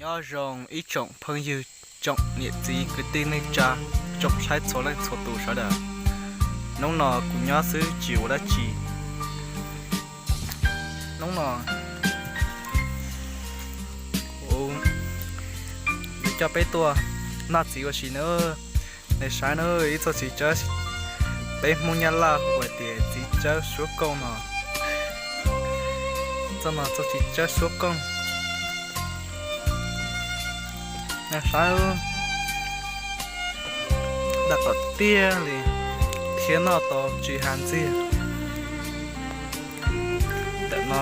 Nyob zoo ib tsoom phooj ywg, tsoom niam txiv kwv tij neej tsa, tsoom saib txhua leej txhua tus sawv daws. Hnub no kuv nyob xwb tsis ua dab tsi. Hnub no kuv yuav coj peb tuaj noj txiv ua si na. Nej saib na, ib txoj txiv tsawb, peb Hmoob Nyab Laj hu hais tias txiv tsawb suab kooj no. Txoj no txoj txiv tsawb suab kooj. Nej saib, daj kom tiag li, thiab noj tau tsis has ntxiag. Ntawm no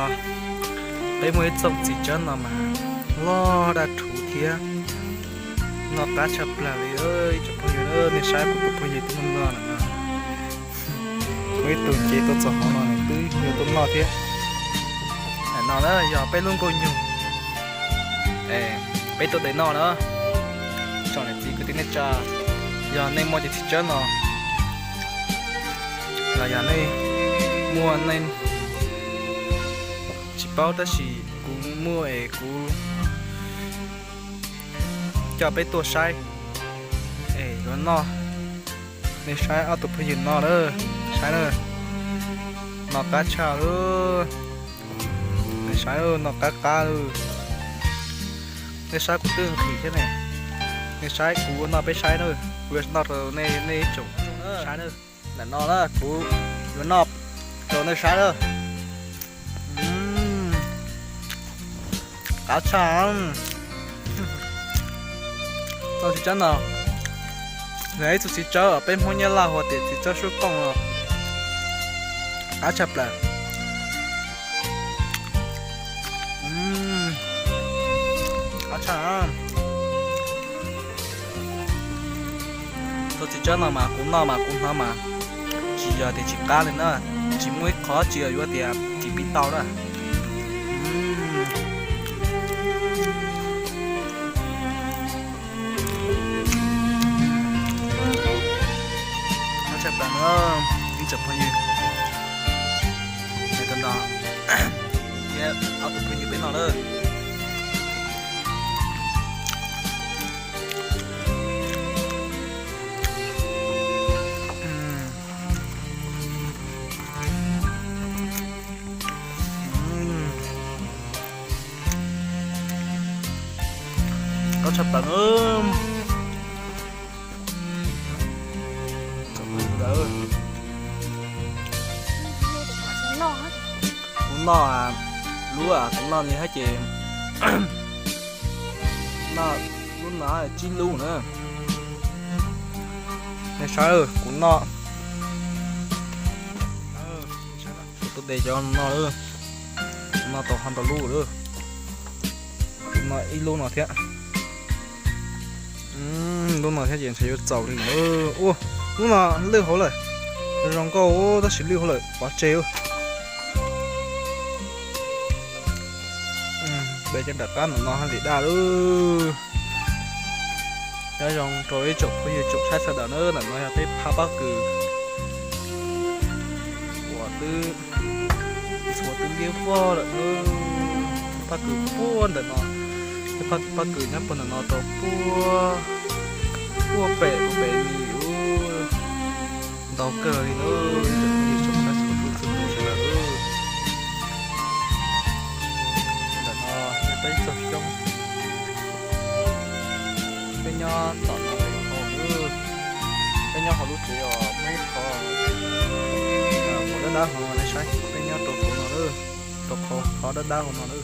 peb muaj ib txoj txiv tsawb no mas loj daj rhuv thiab noj qab tshaj plaws li. Ib tsoom phooj ywg, nej saib kuv tus phooj ywg twb noj no. Muaj ib tug ces tuaj txog hauv no nws twb yuav tuaj noj thiab. Ntawm no na yog peb lub nkauj nyuj, peb tuaj de noj na. Tsoom niam txiv kwv tij neej tsa, yog nej muaj cov txiv tsawb no los yog nej muaj, nej tsis paub tab sis kuv muaj es kuv coj peb tuaj saib es yuav noj. Nej saib ob tug phooj ywg no lawm, saib na, noj qab tshaj lawm. Nej saib, noj qab qab lawm. Nej saib kuv twb nqhis thiab ne. Nej saib kuv ua noj peb saib na, kuv yuav noj rau nej, nej ib tsoom saib na. Ntawm no na kuv yuav noj rau nej saib na. Qab tshaj. Txoj txiv tsawb no yog ib txoj txiv tsawb peb Hmoob Nyab Laj hu tias txiv tsawb suab kooj no. Qab tshaj plaws. Qab tshaj. Txoj txiv tsawb no mas kuv noj mas kuv hnov mas tsis yog tias tsis qab li na, tsis muaj ib qho tsis yog yuav tias tsis pib tau na. Qab tshaj plaws na ib tsoom phooj ywg. Nyob zoo thiab ob tug phooj ywg peb noj lawm. Qab tshaj plaws. Kuv noj, lub kuv noj li hab ces noj lub no tsib lub na. Nej saib kuv noj, kuv tuaj de cov no lawm, kuv noj tau ho ntau lub lawm. Kuv noj ib lub no thiab. Lub no thiab ces ntshe yuav txaus li. Ua, lub no lwj hauv lawm. Zoo nkauj tab sis lwj hauv lawm pov tseg. Peb cov nram qab no no haj li daj lawm. Nyob zoo rau ib tsoom phooj ywg tsoom saib sawv daws na, ntawm no yog peb phab pob kws uas twb ntxhua twb liab vog lawm na. Pob kws puag ntawm no, pob kws nyob puag ntawm no rau puag, puag pem, puag pem ni, ntau kawg li na. Ib tsoom phooj ywg tsoom saib sawv daws na, ntawm no yog peb txoj xyoob. Peb nyob tom no, peb nyob hauv lub tsev os, muaj ib qhov qhov dawb dawb hauv no nej saib, peb nyob rau hauv no, rau qhov dawb dawb hauv no na.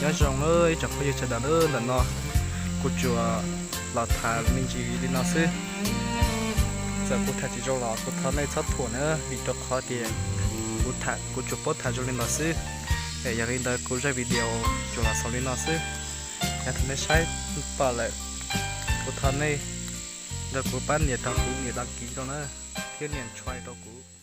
Nyob zoo na ib tsoom phooj ywg sawv daws na, ntawm no kuv tsuas los tham me ntsis li no xwb. Txawm kuv tham tsis zoo los kuv thov nej txhob thuam na, vim rau qhov tias kuv tsuas paub tham zoo li no xwb. Es yog li ntawd kuv zaj video tsuas los xaus li no xwb. Yog thaum nej saib pom lawm, kuv thov nej nrog kuv pab nias rau kuv nias đăng ký rau na, thiab nias subscribe rau kuv.